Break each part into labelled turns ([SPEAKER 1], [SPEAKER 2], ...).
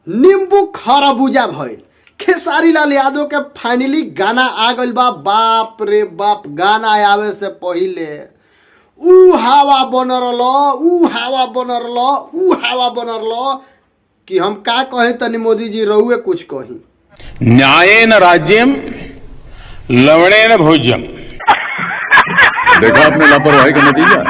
[SPEAKER 1] नींबू खरबूजा भइल। खेसारी लाल यादव के फाइनली गाना आ गइल बा। बाप रे बाप, गाना आवे से पहिले ऊ हवा बनल रहल, ऊ हवा बनल रहल, ऊ हवा बनल रहल कि हम का कही। तनी मोदी जी रहुए कुछ कही।
[SPEAKER 2] न्यायेन राज्यम लवणेन भोज्यम।
[SPEAKER 3] देखा आपने लापरवाही का नतीजा।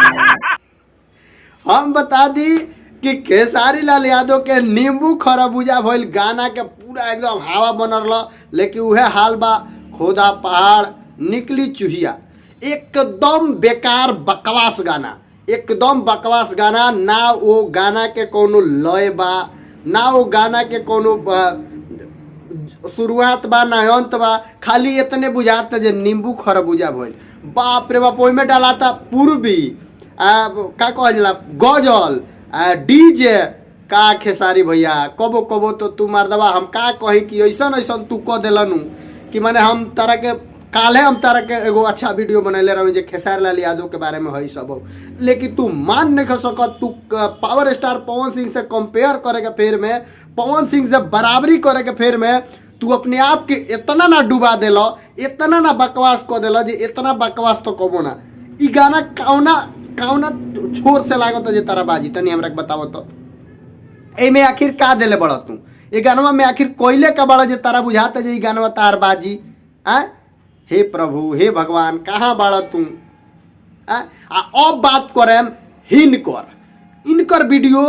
[SPEAKER 1] हम बता दी कि खेसारी लाल यादव के नींबू खरबूजा भइल गाना के पूरा एकदम हवा बनल रहल, लेकिन उहे हाल बा, खोदा पहाड़ निकली चूहिया। एकदम बेकार बकवास गाना, एकदम बकवास गाना। ना वो गाना के कोनो लय बा, ना वो गाना के कोनो शुरुआत बा, ना अंत बा। खाली इतने बुझाता जे नींबू खरबूजा भइल। बाप रे बाप, ओहिमे डालाता पूर्वी आ का कहल जाला गजल आ डीजे का। खेसारी भैया, कबो कबो तो तू मर्दवा हम का कही कि ऐसन ऐसन तू कह दिलनु कि माने हम तारा के काल्हे हम तारा के एगो अच्छा वीडियो बनैले रही जे खेसारी लाल यादव के बारे में है सब हो, लेकिन तू मान नहीं सकत। तू पावर स्टार पवन सिंह से कंपेयर करे के फेर में, पवन सिंह से बराबरी करे के फेर में तू अपने आप के इतना ना डुबा देलो, इतना ना बकवास कर देलो जे इतना बकवास तो कबो ना। ई गाना कौना कौना छोर से लागत जे तारा बाजी, तनी हमरा के बतावो तो। एमे आखिर का देले बड़ तू ये गानवा में? आखिर कोयले का बड़ा जे तारा बुझाता जे ई गानवा तार बाजी? आ हे प्रभु, हे भगवान, कहाँ बाड़ा तू? आ आ अब बात करेम हिनकर, इनकर वीडियो,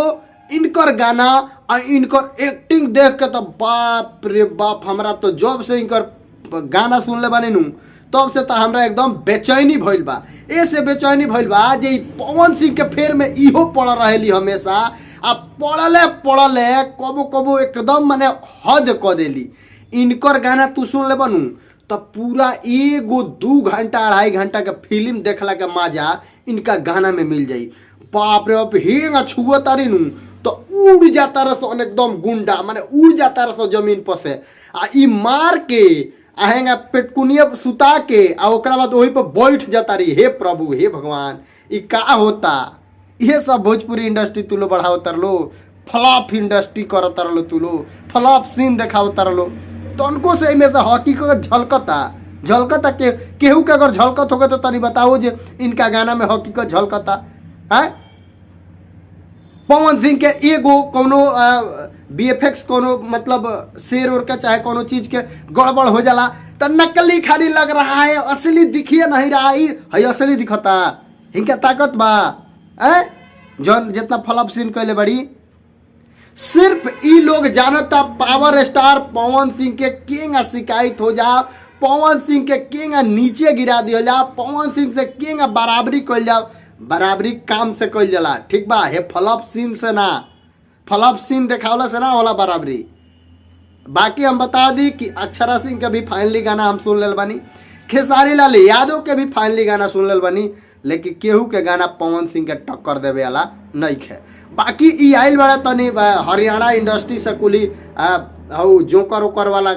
[SPEAKER 1] इनकर गाना आ इनकर एक्टिंग देख के तो बाप रे बाप, हमरा तो जब से इनकर गाना सुनले बानी नु तब से तो हमरा एकदम बेचैनी भइल बा। ऐसे बेचैनी भइल बा जे ई पवन सिंह के फेर में इहो पड़ रहेली हमेशा, आ पड़ले पड़ले कबो कबो एकदम माने हद क देली। इनकर गाना तू सुन ले बनू तो पूरा एगो 2 घंटा 2.5 घंटा के फिल्म देखला के मजा इनका गाना में मिल जाई। बाप रे बाप, हेंग छुआ तारी नु तो उड़ जाता रसो एकदम गुंडा, माने उड़ जाता रसो जमीन पर से। आ ई मार के आ हेंगा पेटकुनिया सुता के आ ओकरा बाद वही पर बैठ जाता रही। हे प्रभु, हे भगवान, ई का होता? ये सब भोजपुरी इंडस्ट्री तू लो बढ़ाओ तरलो, फ्लॉप इंडस्ट्री कर तरलो, तू लो फ्लॉप सीन देखाओ तरलो। तनको से एमे से हॉकी के झलकता, झलकता के केहू के अगर झलकत होगे तो तनी बताओ जे इनका गाना में हॉकी के झलकता है। पवन सिंह के एगो कोनो बीएफएक्स कोनो मतलब शेर उर के चाहे कोनो चीज के गड़बड़ हो जाला तो नकली खाली लग रहा है, असली दिखिए नहीं रहा है। है असली दिखता? इनका ताकत बा ए जौन जितना फलप सीन कैले बड़ी। सिर्फ ई लोग जानता पावर स्टार पवन सिंह के किंग शिकायत हो जा, पवन सिंह के किंग नीचे गिरा दिया जा, पवन सिंह से किंग बराबरी कइल जा। बराबरी काम से कइल जाला, ठीक बा, हे फलप सीन से ना, फलप सीन देखावला से ना होला बराबरी। बाकी हम बता दी कि अक्षरा सिंह के भी फाइनली गाना हम सुन लेल बानी, खेसारी लाल यादव के भी फाइनली गाना सुन लेल बानी, लेकिन केहू के गाना पवन सिंह के टक्कर देवे वाला नहीं है। बाकी ई आइल बड़ा तनी हरियाणा इंडस्ट्री से कुली हऊ जोकर ओकर वाला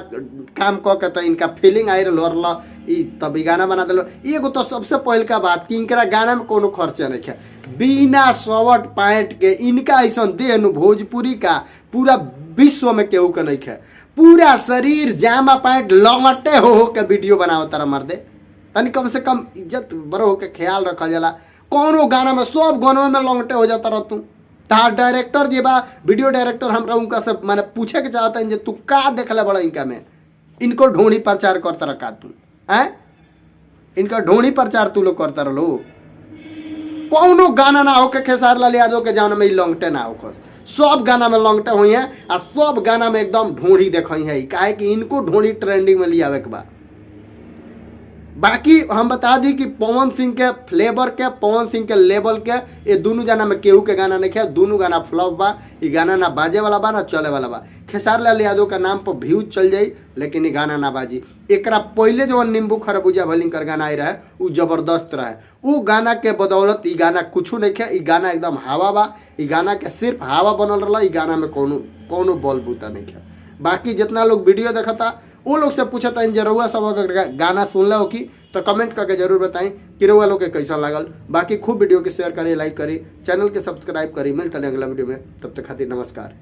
[SPEAKER 1] काम क के तो इनका फीलिंग आई रहल, ई तब ई गाना बना दिलो। एगो तो सबसे पहिलका बात कि इनकरा गाना में कोनो खर्चा नहीं है, बिना शर्ट पैंट के इनका ऐसा देह नु भोजपुरी का पूरा विश्व में केहू के नहीं है। पूरा शरीर जामा पैंट लंगटे हो के वीडियो बनाओ तारा मर्दे। तनी कम से कम इज्जत बरो हो के ख्याल रखल जाला। कोनो गाना में सब गानों में लंगटे हो जाता रह तू। तार डायरेक्टर जे बा वीडियो डायरेक्टर, हमरा उनका से माने पूछे के चाहता जे तू का देखले बड़ा इनका में, इनको ढोणी प्रचार करता रखा तू हैं, इनका ढोणी प्रचार तू लोग करता रहो। कौनो गाना ना होके खेसारी लाल यादव के जाना में लंगटे ना होखस, सब गाना में लंगटे हुई हैं आ सब गाना में एकदम ढोणी देखई है, काहे कि इनको ढोणी ट्रेंडिंग में लियावे के बा। बाकी हम बता दी कि पवन सिंह के फ्लेवर के, पवन सिंह के लेवल के ये दोनों गाना में केहू के गाना नहीं है, दोनों गाना फ्लॉप बा। ये गाना ना बाजे वाला बा ना चले वाला बा। खेसारी लाल यादव के नाम पर व्यूज चल जाई लेकिन ये गाना ना बाजी। एकरा पहले जो नींबू खरबूजा भलिंकर गाना आई रहे उ जबरदस्त रहे, उ गाना के बदौलत ई गाना कुछ नहीं है। ई गाना एकदम हवा बा, ई गाना के सिर्फ हवा बनल रहा, ई गाना में कोनो कोनो बल बूता नहीं है। बाकी जितना लोग वीडियो देखता वो लोग से पूछता इन जरुआ सब अगर गाना सुन लो कि तो कमेंट करके जरूर बताएं कि रउआ लोग के कैसा लागल। बाकी खूब वीडियो के शेयर करी, लाइक करी, चैनल के सब्सक्राइब करी। मिलते हैं अगला वीडियो में, तब तक खातिर नमस्कार।